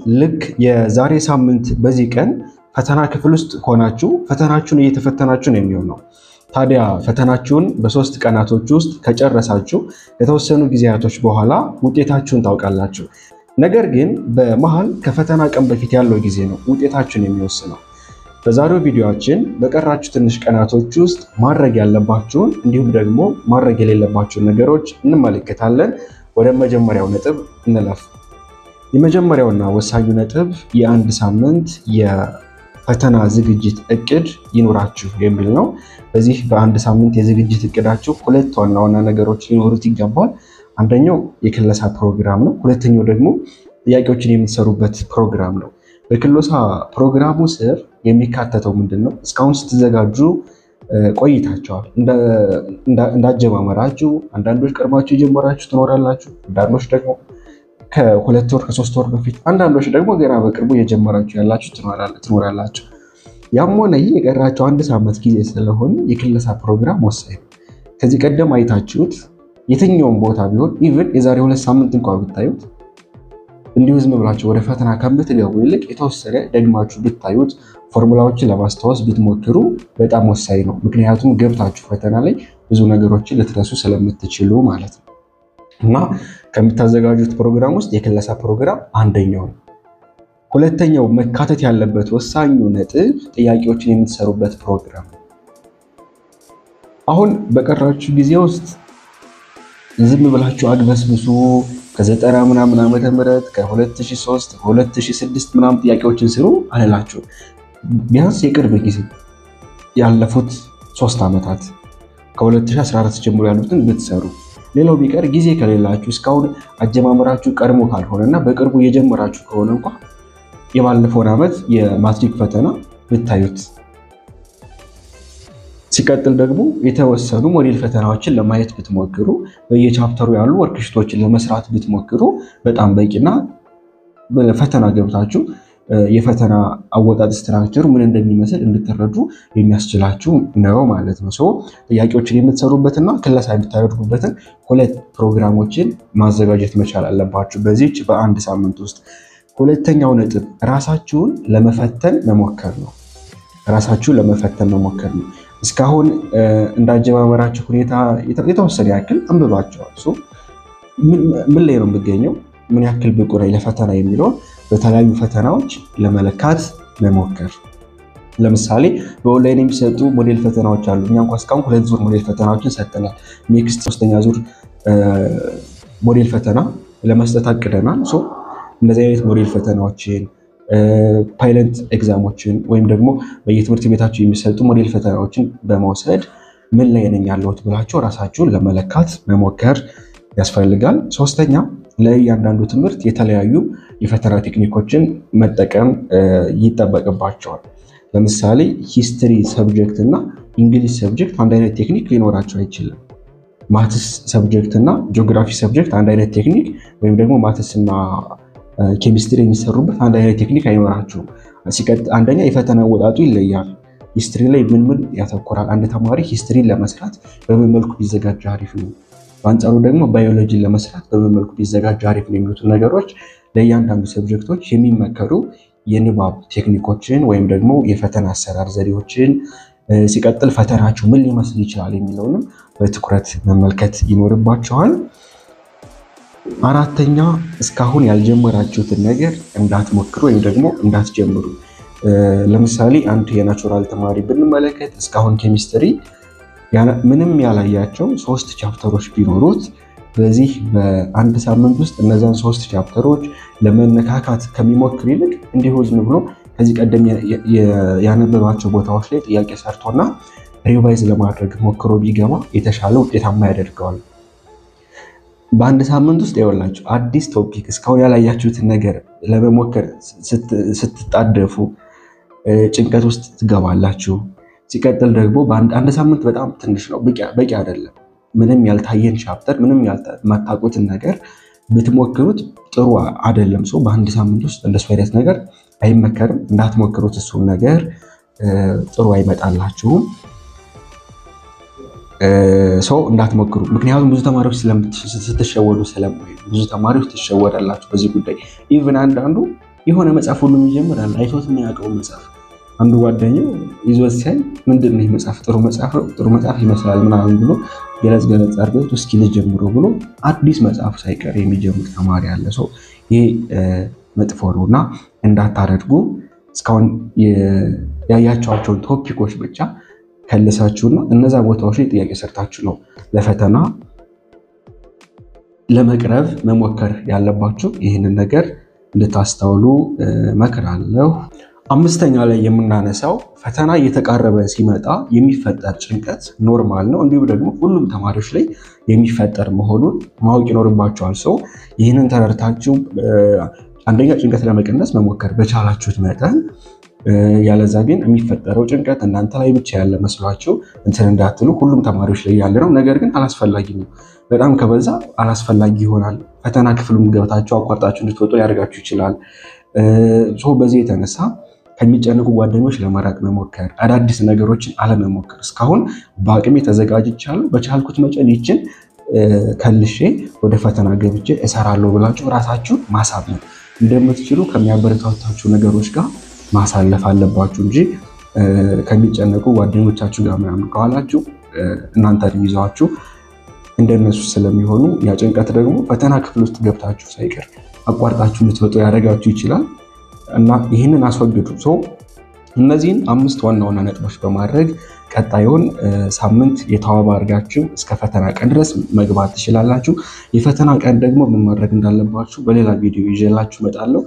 ልክ የዛሬ ሳምንት በዚህ ቀን ፈተና ክፍል ውስጥ ሆናችሁ ፈተናችሁን እየተፈተናችሁ ነው የሚሆነው። ታዲያ ፈተናችሁን በ3 ቀናቶች ውስጥ ከጨረሳችሁ የተወሰኑ ጊዜያቶች በኋላ ውጤታችሁን ታውቃላችሁ። ነገር ግን በመሃል ከፈተና ቀን በፊት ያለው ጊዜ ነው ውጤታችሁን የሚወስነው። በዛሬው ቪዲዮአችን በቀራችሁ ትንሽ ቀናቶች ውስጥ ማድረግ ያለባችሁን እንዲሁም ደግሞ ማድረግ የሌለባችሁን ነገሮች እንመለከታለን። ወደ መጀመሪያው ነጥብ እንለፍ። የመጀመሪያውና ወሳኙ ነጥብ የአንድ ሳምንት የፈተና ዝግጅት እቅድ ይኖራችሁ የሚል ነው። በዚህ በአንድ ሳምንት የዝግጅት እቅዳችሁ ሁለት ዋና ዋና ነገሮች ሊኖሩት ይገባል። አንደኛው የክለሳ ፕሮግራም ነው። ሁለተኛው ደግሞ ጥያቄዎችን የምትሰሩበት ፕሮግራም ነው። በክለሳ ፕሮግራሙ ስር የሚካተተው ምንድን ነው? እስካሁን ስትዘጋጁ ቆይታችኋል። እንዳጀማመራችሁ አንዳንዶች ቀድማችሁ የጀመራችሁ ትኖራላችሁ። አንዳንዶች ደግሞ ከ2 ወር ከ3 ወር በፊት፣ አንዳንዶች ደግሞ ገና በቅርቡ የጀመራችሁ ያላችሁ ትኖራላችሁ። ያም ሆነ ይህ የቀራችሁ አንድ ሳምንት ጊዜ ስለሆነ የክለሳ ፕሮግራም ወሳኝ ነው። ከዚህ ቀደም አይታችሁት የትኛውም ቦታ ቢሆን even የዛሬ 2 ሳምንት እንኳ ብታዩት እንዲሁ ዝም ብላችሁ ወደ ፈተና ከምትገቡ ይልቅ የተወሰነ ደግማችሁ ብታዩት ፎርሙላዎችን ለማስታወስ ብትሞክሩ በጣም ወሳኝ ነው። ምክንያቱም ገብታችሁ ፈተና ላይ ብዙ ነገሮችን ልትረሱ ስለምትችሉ ማለት ነው። እና ከምታዘጋጁት ፕሮግራም ውስጥ የክለሳ ፕሮግራም አንደኛው ነው። ሁለተኛው መካተት ያለበት ወሳኙ ነጥብ ጥያቄዎችን የምትሰሩበት ፕሮግራም። አሁን በቀራችሁ ጊዜ ውስጥ ዝም ብላችሁ አግበስብሱ ከ90 ምናምን ዓመተ ምህረት ከ2003 ከ2006 ምናምን ጥያቄዎችን ስሩ አልላችሁ። ቢያንስ የቅርብ ጊዜ ያለፉት 3 ዓመታት ከ2014 ጀምሮ ያሉትን ብትሰሩ፣ ሌላው ቢቀር ጊዜ ከሌላችሁ እስካሁን አጀማመራችሁ ቀድሞ ካልሆነና በቅርቡ የጀመራችሁ ከሆነ እንኳ የባለፈውን ዓመት የማትሪክ ፈተና ብታዩት። ሲቀጥል ደግሞ የተወሰኑ ሞዴል ፈተናዎችን ለማየት ብትሞክሩ፣ በየ chapter ኡ ያሉ worksheet ኦችን ለመስራት ብትሞክሩ በጣም በቂና ፈተና ገብታችሁ የፈተና አወጣጥ structure ኡ ምን እንደሚመስል እንድትረዱ የሚያስችላችሁ ነው ማለት ነው። So ጥያቄዎችን የምትሰሩበትና ክለሳ የምታደርጉበትን ሁለት ፕሮግራሞችን ማዘጋጀት መቻል አለባችሁ በዚች በአንድ ሳምንት ውስጥ። ሁለተኛው ነጥብ ራሳችሁን ለመፈተን መሞከር ነው። ራሳችሁን ለመፈተን መሞከር ነው። እስካሁን እንዳጀማመራችሁ ሁኔታ የተወሰነ ያክል አንብባችኋል። ምን ላይ ነው የምገኘው፣ ምን ያክል ብቁ ነኝ ለፈተና የሚለውን በተለያዩ ፈተናዎች ለመለካት መሞከር። ለምሳሌ በኦንላይን የሚሰጡ ሞዴል ፈተናዎች አሉ። እኛ እንኳ እስካሁን 2 ዙር ሞዴል ፈተናዎችን ሰጥተናል። Next 3ኛ ዙር ሞዴል ፈተና ለመስጠት አቅደናል። እንደዚህ አይነት ሞዴል ፈተናዎችን፣ pilot exam ኦችን ወይም ደግሞ በየትምህርት ቤታችሁ የሚሰጡ ሞዴል ፈተናዎችን በመውሰድ ምን ላይ ነኝ ያለሁት ብላችሁ ራሳችሁን ለመለካት መሞከር ያስፈልጋል። ሶስተኛ ለእያንዳንዱ ትምህርት የተለያዩ የፈተና ቴክኒኮችን መጠቀም ይጠበቅባቸዋል። ለምሳሌ history subject እና English subject አንድ አይነት ቴክኒክ ሊኖራቸው አይችልም። Maths subject እና geography subject አንድ አይነት ቴክኒክ ወይም ደግሞ maths እና ኬሚስትሪ የሚሰሩበት አንድ አይነት ቴክኒክ አይኖራቸውም። ሲቀጥል አንደኛ የፈተና አወጣጡ ይለያል። History ላይ ምን ምን ያተኮራል? አንድ ተማሪ history ን ለመስራት በምን መልኩ ቢዘጋጅ አሪፍ ነው፣ በአንጻሩ ደግሞ ባዮሎጂን ለመስራት በምን መልኩ ቢዘጋጅ አሪፍ ነው የሚሉትን ነገሮች ለእያንዳንዱ subject ኦች የሚመከሩ የንባብ ቴክኒኮችን ወይም ደግሞ የፈተና አሰራር ዘዴዎችን፣ ሲቀጥል ፈተናቸው ምን ሊመስል ይችላል የሚለውንም በትኩረት መመልከት ይኖርባቸዋል። አራተኛ እስካሁን ያልጀመራችሁትን ነገር እንዳትሞክሩ ወይም ደግሞ እንዳትጀምሩ። ለምሳሌ አንድ የ natural ተማሪ ብንመለከት እስካሁን ኬሚስትሪ ምንም ያላያቸው 3 chapter ኦች ቢኖሩት በዚህ በአንድ ሳምንት ውስጥ እነዛን 3 chapter ኦች ለመነካካት ከሚሞክር ይልቅ እንዲሁ ዝም ብሎ ከዚህ ቀደም ያነበባቸው ቦታዎች ላይ ጥያቄ ሰርቶና revise ለማድረግ ሞክሮ ቢገባ የተሻለ ውጤታማ ያደርገዋል። በአንድ ሳምንት ውስጥ ይኸውላችሁ አዲስ topic እስካሁን ያላያችሁትን ነገር ለመሞከር ስትጣደፉ ጭንቀት ውስጥ ትገባላችሁ። ሲቀጥል ደግሞ በአንድ ሳምንት በጣም ትንሽ ነው፣ በቂ አይደለም። ምንም ያልታየን chapter ምንም የማታውቁትን ነገር ብትሞክሩት ጥሩ አይደለም። ሰው በአንድ ሳምንት ውስጥ እንደሱ አይነት ነገር አይመከርም። እንዳትሞክሩት እሱን ነገር ጥሩ አይመጣላችሁም። ሰው እንዳትሞክሩ። ምክንያቱም ብዙ ተማሪዎች ስትሸወዱ ስለማይ ብዙ ተማሪዎች ትሸወዳላችሁ በዚህ ጉዳይ። Even አንዳንዱ የሆነ መጽሐፍ ሁሉም ይጀምራል፣ አይቶት የሚያውቀው መጽሐፍ። አንዱ ጓደኛው ይዞት ሲያይ ምንድን ነው ይህ መጽሐፍ፣ ጥሩ መጽሐፍ ነው፣ ጥሩ መጽሐፍ ይመስላል ምናምን ብሎ ገለጽ ገለጽ አድርጎት እስኪ ልጀምረው ብሎ አዲስ መጽሐፍ ሳይቀር የሚጀምር ተማሪ አለ። ሰው ይሄ መጥፎ ነው እና እንዳታደርጉ። እስካሁን ያያቸዋቸውን ቶፒኮች ብቻ ከልሳችሁና እነዛ ቦታዎች ላይ ጥያቄ ሰርታችሁ ነው ለፈተና ለመቅረብ መሞከር ያለባችሁ። ይህንን ነገር እንድታስተውሉ እመክራለሁ። አምስተኛ ላይ የምናነሳው ፈተና እየተቃረበ ሲመጣ የሚፈጠር ጭንቀት normal ነው፣ እንዲሁም ደግሞ ሁሉም ተማሪዎች ላይ የሚፈጠር መሆኑን ማወቅ ይኖርባቸዋል። ሰው ይህንን ተረድታችሁ አንደኛ ጭንቀት ለመቀነስ መሞከር በቻላችሁት መጠን፣ ያለዛ ግን የሚፈጠረው ጭንቀት እናንተ ላይ ብቻ ያለ መስሏችሁ እንትን እንዳትሉ፣ ሁሉም ተማሪዎች ላይ ያለ ነው። ነገር ግን አላስፈላጊ ነው። በጣም ከበዛ አላስፈላጊ ይሆናል። ፈተና ክፍሉም ገብታችሁ አቋርጣችሁ እንድትወጡ ሊያደርጋችሁ ይችላል። በዚህ የተነሳ ከሚጨንቁ ጓደኞች ለመራቅ መሞከር፣ አዳዲስ ነገሮችን አለመሞከር። እስካሁን በአቅሜ ተዘጋጅቻለሁ፣ በቻልኩት መጠን ይችን ከልሼ ወደ ፈተና ገብቼ እሰራለሁ ብላችሁ ራሳችሁ ማሳመን እንደምትችሉ ከሚያበረታታችሁ ነገሮች ጋር ማሳለፍ አለባችሁ እንጂ ከሚጨነቁ ጓደኞቻችሁ ጋር ምናምን ከኋላችሁ እናንተንም ይዘዋችሁ እንደነሱ ስለሚሆኑ ያ ጭንቀት ደግሞ ፈተና ክፍል ውስጥ ገብታችሁ ሳይቀር አቋርጣችሁ ልትወጡ ያደርጋችሁ ይችላል እና ይህንን አስወግዱ። ሰው እነዚህን 5 ዋና ዋና ነጥቦች በማድረግ ቀጣዩን ሳምንት የተዋበ አድርጋችሁ እስከ ፈተና ቀን ድረስ መግባት ትችላላችሁ። የፈተና ቀን ደግሞ ምን ማድረግ እንዳለባችሁ በሌላ ቪዲዮ ይዤላችሁ እመጣለሁ።